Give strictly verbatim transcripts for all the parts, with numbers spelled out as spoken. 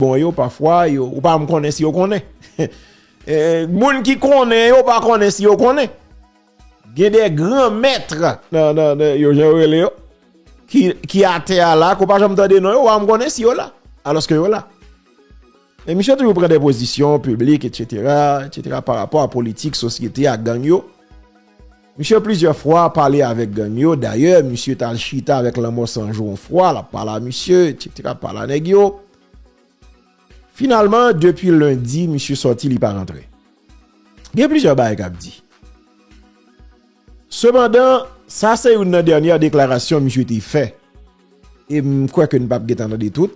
bon yo, pafwa, yo, ou pa menm konnen si yo konnen. Eh, moun ki konnen yo pa konnen si yo konnen. Gen de gran mèt nan, nan, nan, yo, jan yo rele yo, ki, ki atè a la, ke w pa janm tande non yo, ou pa menm konnen si yo la. Alòske yo la. Men misye toujou pran de pozisyon piblik, etsetera, etsetera, pa rapò a politik, sosyete ak gang yo. Misye plizyè fwa pale avèk gang yo. Dayè, misye t al chita avèk Lanmò San Jou yon fwa, l ap pale a misye, etsetera, pale a nèg yo. Finalman, depi lendi, misye sòti, li pa rantre. Gen plizyè bagay k ap di. Sepandan, sa se youn nan dènyè deklarasyon misye te fè. E m kwè ke n p ap gentan tande tout,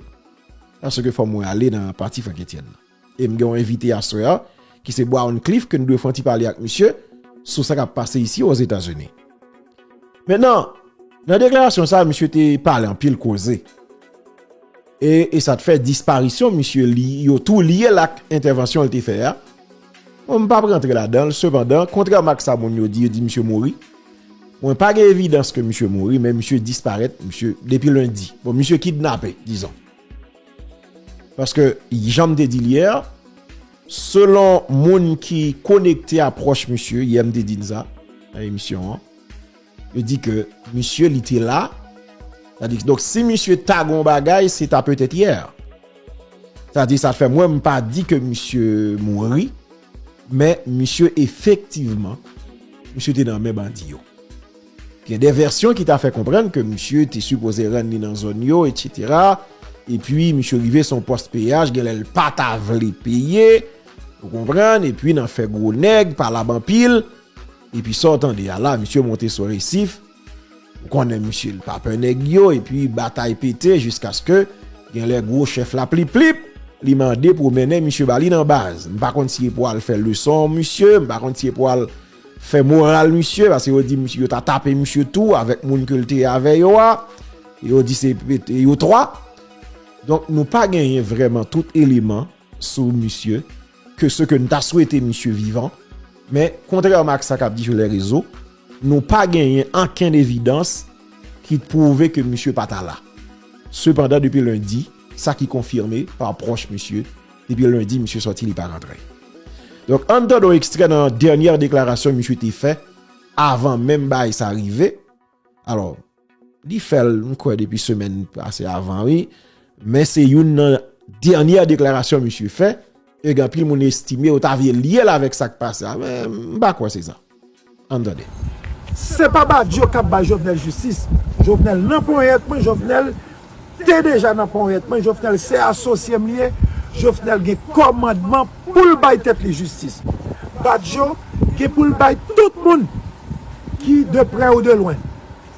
paske fò mwen ale nan pati Franck Etienne nan. E m gen yon envite aswè a, ki se Brown Cliff, ke n dwe fè yon ti pale ak misye sou sa k ap pase isi Ozetazini. Mentnan, nan deklarasyon sa a, misye te pale anpil koze. E, e sa t fè disparisyon misye, li, yo tou lye l ak entèvansyon l te fè a. Bon, m p ap rantre ladan l, sepandan, kontrèman ak sa moun yo di, yo di misye mouri. Mwen pa gen evidans ke misye mouri, men misye disparèt, misye, depi lendi. Bon, misye kidnape, dizon. Paske, jan m te di l yè, selon moun ki konekte a pwòch misye, yè m te di n sa, nan emisyon an, yo di ke misye, li te la. Sa di, donk, si misye ta gon bagay, se ta petèt yè. Sa di, sa fè mwen, m pa di ke misye mouri, men misye efektivman, misye te nan men bandi yo. Gen de vèsyon ki ta fè konprann ke misye te sipoze rann li nan zòn yo, etsetera. Epi, misye rive sou yon pòs peyaj, genlè l pa ta vle peye, ou konprann, epi nan fè gwo nèg, palab anpil, epi sa w tande a la, misye monte sou resif, ou konnen misye l pa pè nèg yo, epi batay pete jiskaske genlè gwo chèf la plip plip, li mande pou mennen misye ba li nan baz. M pa konn si e pou al fè leson misye, m pa konn si e pou al fè moral misye, paske yo di misye, yo ta tape misye tou avèk moun ke l te avè yo a. Yo di se pete yo twa. Donk, nou pa genyen vrèman tout eleman sou misye, ke se ke n ta swete misye vivan, men kontrèman ak sa k ap di sou lè rezo, nou pa genyen ankenn evidans ki pwouve ke misye pa ta la. Sepandan, depi lendi, sa ki konfime pa pwòch misye, depi lendi, misye sòti, li pa rantre. Donk, ann tande yon ekstrè nan dènyè deklarasyon misye te fè avan menm bagay sa rive. Alò, li fè l, m kwè, depi semèn pase avan, wi. Men se youn nan dènyè deklarasyon misye fè. E gen anpil moun estime yo ta vle lye l avèk sa k pase a. Men m pa kwè se sa. Ann tande. Se pa Badio k ap bay Jovenel jistis. Jovenel nan ponyèt mwen, Jovenel te deja nan ponyèt mwen, Jovenel se asosye m li ye, Jovenel gen kòmandman pou l bay tèt li jistis. Badio gen pou l bay tout moun ki de prè ou de lwen.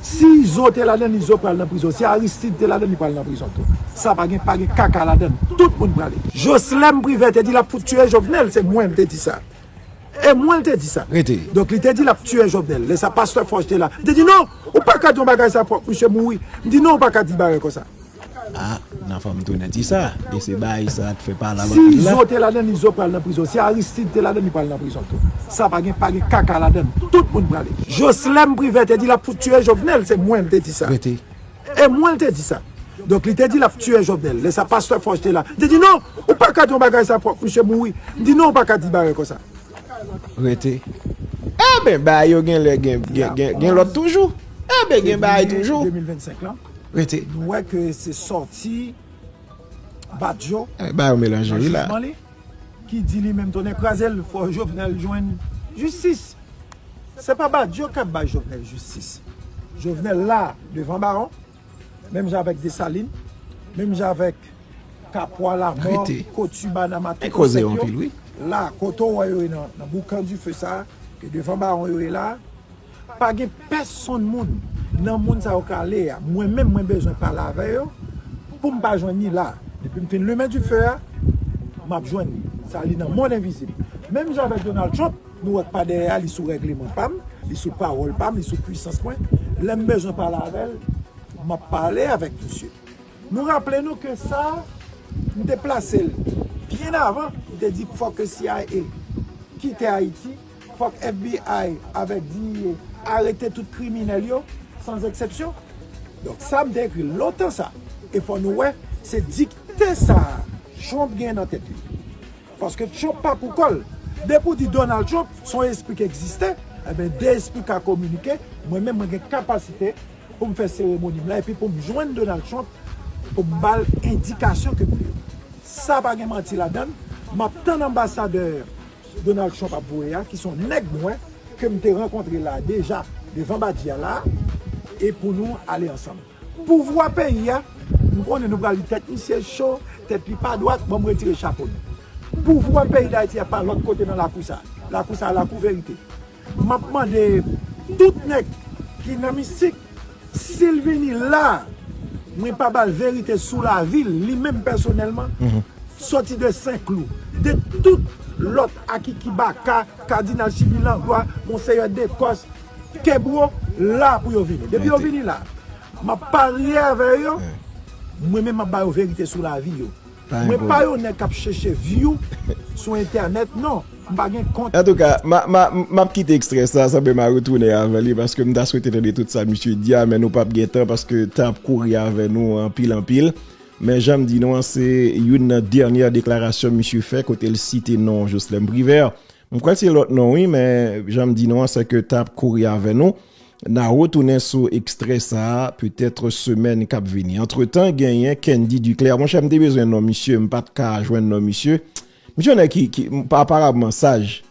Si Izo te ladann, Izo pral nan prizon. Si Aristide te ladann, li pral nan prizon tou. Sa pa gen, pa gen kaka ladann. Tout moun prale. Joslèm Privè te di l ap fout tiye Jovenel, se mwen m te di sa. E mwen l te di sa. Rete. Donk li te di l ap tiye Jovenel. Lè sa pastè Fòj te la. Li te di non, ou pa ka di yon bagay sa, fòk misye mouri. M di non, ou pa ka di bagay konsa. Ah, nan fò m tounen di sa. E se bagay sa t fè pale anpil la. Si Izo te ladann, Izo pral nan prizon. Si Aristide te ladann, li pral nan prizon tou. Sa pa gen, pa gen kaka ladann. Tout moun prale. Joslèm Privè te di l ap fout tiye Jovenel, se mwen m te di sa. Rete. E mwen l te di sa. Donk li te di l ap tiye Jovenel. Lè sa pastè Fòj te la. Li te di non, ou pa ka di yon bagay sa, fòk misye mouri. M di non, ou pa ka di bagay konsa. Rete. Enben, bagay yo genlè gen, gen, gen, gen lòt toujou. Enben, gen bagay toujou. Fevriye de mil vennsenk lan, rete. Nou wè ke se sòti Badio, eh, bagay yo melanje, nan wi, la. Jijman li, ki di li menm tonnè kraze l, fò Jovenel jwenn jistis. Se pa Badio k ap bay Jovenel jistis. Jovenel la, devan bawon, menm jan avèk Desalin, menm jan avèk Kapwa, Lamò, rete. Kotiba, Namate, e koze yo anpil, wi. La, kote w wè yo ye nan, nan boukan dife sa, ke devan bawon yo ye la, pa gen pèsonn moun nan moun sa yo k ale a. Mwen menm, mwen bezwen pale avè yo pou m pa jwenn li la. Depi m fin limen dife a, m ap jwenn li. Sa li nan mond envizib. Menm jan avèk Donald Trump, nou wè k pa dèyè a, li sou règleman pa m, li sou pawòl pa m, li sou pwisans mwen. Lè m bezwen pale avè l, m ap pale avèk misye. Nou raple nou ke sa, m te plase l byen avan, m te di fòk ke C I A kite Ayiti, fòk F B I avèk D E A arete tout kriminèl yo, san eksepsyon. Donk sa, m te ekri l lontan sa. E fò nou wè, se dikte sa a Trump gen nan tèt li. Paske Trump pa pou kò l. Depi w di Donald Trump, se yon espri ki egziste, ebyen, de espri ka kominike, mwen menm, mwen gen kapasite pou m fè seremoni m la, epi pou m jwenn Donald Trump, pou m ba l endikasyon ke m vle. Sa pa gen manti ladan l. M ap tann anbasadè Donald Trump ap voye a, ki se yon nèg mwen, ke m te rankontre la deja, devan badji a la, e pou nou ale ansanm. Pouvwa peyi a, m konnen nou pral di tèt misye cho, tèt li pa dwat, bon, m retire chapo nou. Pouvwa peyi Dayiti a pa lòt kote nan lakou sa. Lakou sa, lakou verite. M ap mande tout nèg ki nan mistik, si l vini la, mwen pa ba l verite sou lavi l, li menm pèsonèlman, sòti de Senklou, de tout lòt Akiki Baka, Kadinal Chibilangwa, Monseyè Dekòs, Kebwo, la pou yo vini. Depi yo vini la, m ap parye avè yo, mwen menm m ap ba yo verite sou lavi yo. Mwen pa yon nèg k ap chèche view sou entènèt, non. M pa gen kont. Antouka, m a- m a- m ap kite ekstrè sa, sanble m a retounen avè li, paske m ta swete tande tout sa misye di a, men nou p ap gen tan, paske tan ap kouri avè nou anpil, anpil. Men jan m di nou an, se youn nan dènyè deklarasyon misye fè, kote l site non Joslèn Privè. M kwè se lòt non, wi, men jan m di nou an, se ke tan ap kouri avè nou. N a retounen sou ekstrè sa a, petèt semèn k ap vini. Antretan, genyen Kendy Duclair. Monchè, m te bezwen non misye, m pa t ka jwenn non misye. Misye yon nèg ki, ki, aparamman saj.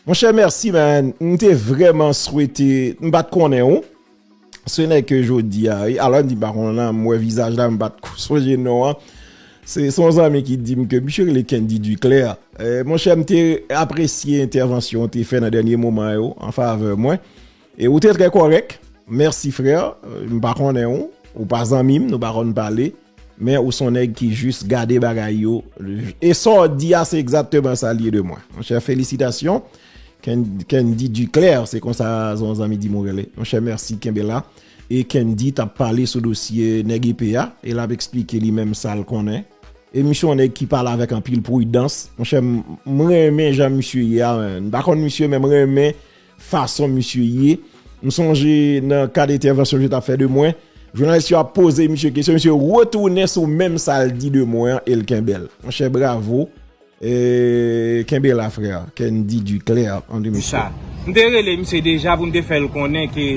Monchè, mèsi, man. M te vrèman swete, m pa t konnen ou. Se nèg ke jodi a, wi. Alò, m di, m pa konnen, m wè vizaj la, m pa t sonje non an. Se, se yon zanmi ki di m ke misye rele Kendy Duclair. Eh, monchè, m te apresye entèvansyon w te fè nan dènye moman yo an favè mwen. E ou te trè kòrèk. Mèsi, frè. Eh, m pa konnen ou. Ou pa zanmi m, nou pa konn pale. Men ou se yon nèg ki jis gade bagay yo. E sa w di a, se egzakteman sa l ye de mwen. Monchè, felisitasyon. Ken- Kendy Duclair, se konsa yon zanmi di m ou rele. Monchè, mèsi, kenbe la. E Kendy t ap pale sou dosye nèg epe a, e l ap eksplike li menm sa l konnen. E misye yon nèg ki pale avèk anpil pridans. Monchè, m m renmen jan misye ye a, man. M pa konn misye, men m renmen fason misye ye. M sonje nan kad entèvansyon misye t ap fè de mwen, jounalis yo ap poze misye kesyon, misye retounen sou menm sa l di de mwen an e l kenbe l. Monchè, bravo. E kenbe la, frè. Kendy Duclair, an de misye. Sa. M te rele misye deja pou m te fè l konnen ke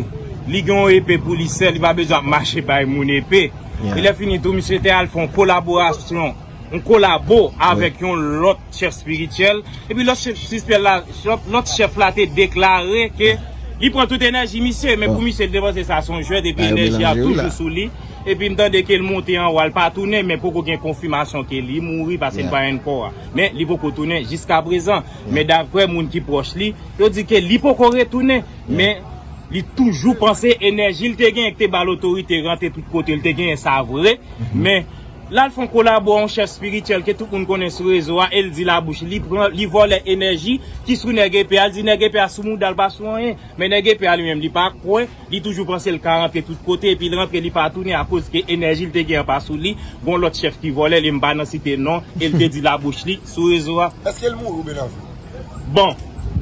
li gen yon epe pou li sèl, li pa bezwen ap mache bay moun epe. Yeah. E lè fini tou, misye te al fè yon kolaborasyon, yon kolabo avèk yon lòt chèf espirityèl. Epi lòt chèf espirityèl la, lòt, lòt chèf la te deklare ke li pran tout enèji misye, men pou misye, l te panse sa se yon jwèt, epi enèji a toujou sou li. Epi m tande ke l monte anwo a, l pa tounen, men poko gen konfimasyon ke li mouri, paske m pa jwenn kò a. Men li poko tounen jiskaprezan. Men daprè moun ki pwòch li, yo di ke li poko retounen, men li toujou panse enèji l te genyen ki te ba l otorite rantre tout kote, l te genyen sa vre, men l al fè yon kolabo a yon chèf espirityèl ke tout moun konnen sou rezo a, e l di labouch li, li pran, li vòlè enèji ki sou nèg epe a, l di nèg epe a sou mouda l, pa sou anyen. Men nèg epe a li menm, li pa kwè, li toujou panse l ka rantre tout kote, epi l rantre, li pa tounen akoz ke enèji l te gen an pa sou li. Gon lòt chèf ki vòlè, li m pa nan site non, e l te di labouch li sou rezo a. Èske l mouri oubyen l an vi? Bon,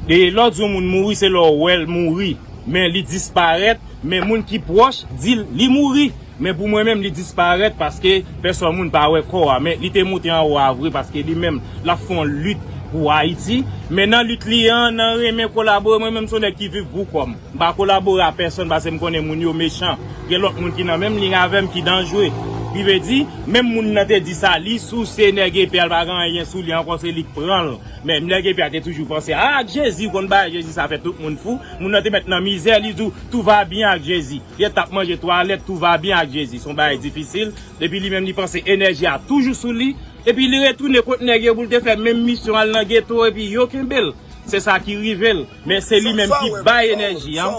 e lè w di yon moun mouri, se lè w wè l mouri. Men li disparèt, men moun ki pwòch di l li mouri. Men pou mwen menm, li disparèt paske pèsòn moun pa wè kò a. Men li te monte anwo a vre paske li menm, l ap fè yon lit pou Ayiti. Men nan lit li an, nan renmen kolabore, mwen menm se yon nèg ki viv pou kò m. M pa kolabore a pèsonn paske m konnen moun yo mechan. Gen lòt moun ki nan menm liy avè m ki danjre. Ki vle di, menm moun nan te di sa, li souse nèg epe a, l pa gen anyen sou li ankò, se li k pran l. Men nèg epe a te toujou panse, a, ak Jezi, w konn bagay Jezi sa fè tout moun fou. Moun nan te mèt nan mizè, li di w, tout va bien ak Jezi. Li t ap manje twalèt, tout va bien ak Jezi. Se yon bagay difisil. Epi li menm, li panse enèji a toujou sou li. Epi li retounen kot nèg yo pou l te fè menm misyon, al nan geto, epi yo kenbe l. Se sa ki rive l. Men se li menm ki bay enèji an.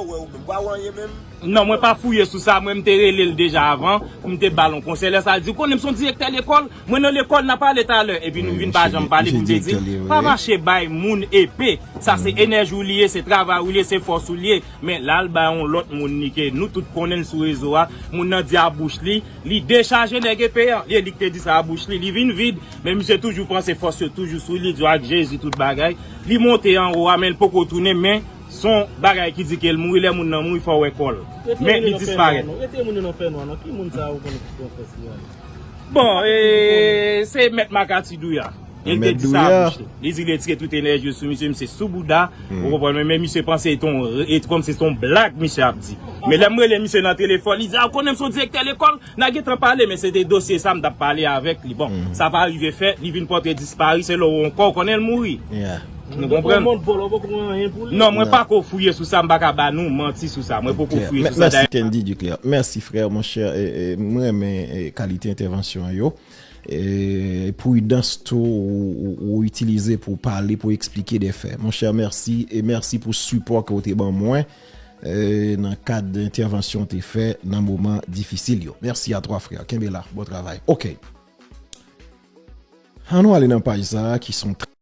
Non, mwen pa fouye sou sa. Mwen, m te rele l deja avan pou m te ba l yon konsèy. Lè sa, l di, ou konnen m se yon direktè lekòl. Mwen nan lekòl, n a pale talè. Epi nou vin pa janm pale pou m te di l, pa mache bay moun epe. Sa se enèji w li ye, se travay ou li ye, se fòs ou li ye. Men la, l bay yon lòt moun li ke nou tout konnen l sou rezo a. Moun nan di a bouch li, li dechaje nèg epe a. Li, li k te di sa a bouch li, li vin vid. Men misye toujou panse fòs yo toujou sou li, di w ak Jezi tout bagay. Li monte anwo a, men l poko tounen, men se yon bagay ki di ke l mouri, lè moun nan mouri, fò w wè kò l. Men li disparèt. Retire moun yo nan fènwa, non. Ki moun sa a ou konnen ki pran fòs li a? Bon, e, se mèt Makati Douya. Li te di sa a bouch li. Li di li tire tout enèji sou misye, misye sou bouda. Ou konprann mwen, men misye panse e ton, e kòm se ton blag misye ap di. Men lè m rele misye nan telefòn, li di, "A, ou konnen m se yon direktè lekòl, n a gentan pale, men se de dosye sa m t ap pale avèk li." Bon, sa pa rive fèt, li vin pòte dispari, se lè w ankò, ou konnen l mouri. Nou konprann? Non, mwen pa ko fouye sou sa, m pa ka ba nou manti sou sa. Mwen poko fouye sou sa. Mèsi, Kendy Duclair. Mèsi, frè, monchè. E, e, mwen renmen, e, kalite entèvansyon an yo. E, pridans tou ou, ou, ou itilize pou pale, pou eksplike de fè. Monchè, mèsi. E mèsi pou sipò ke w te ban mwen, e, nan kad entèvansyon w te fè nan moman difisil yo. Mèsi a twa, frè. Kenbe la. Bon travay. Oke. Ann nou ale nan paj sa a ki se yon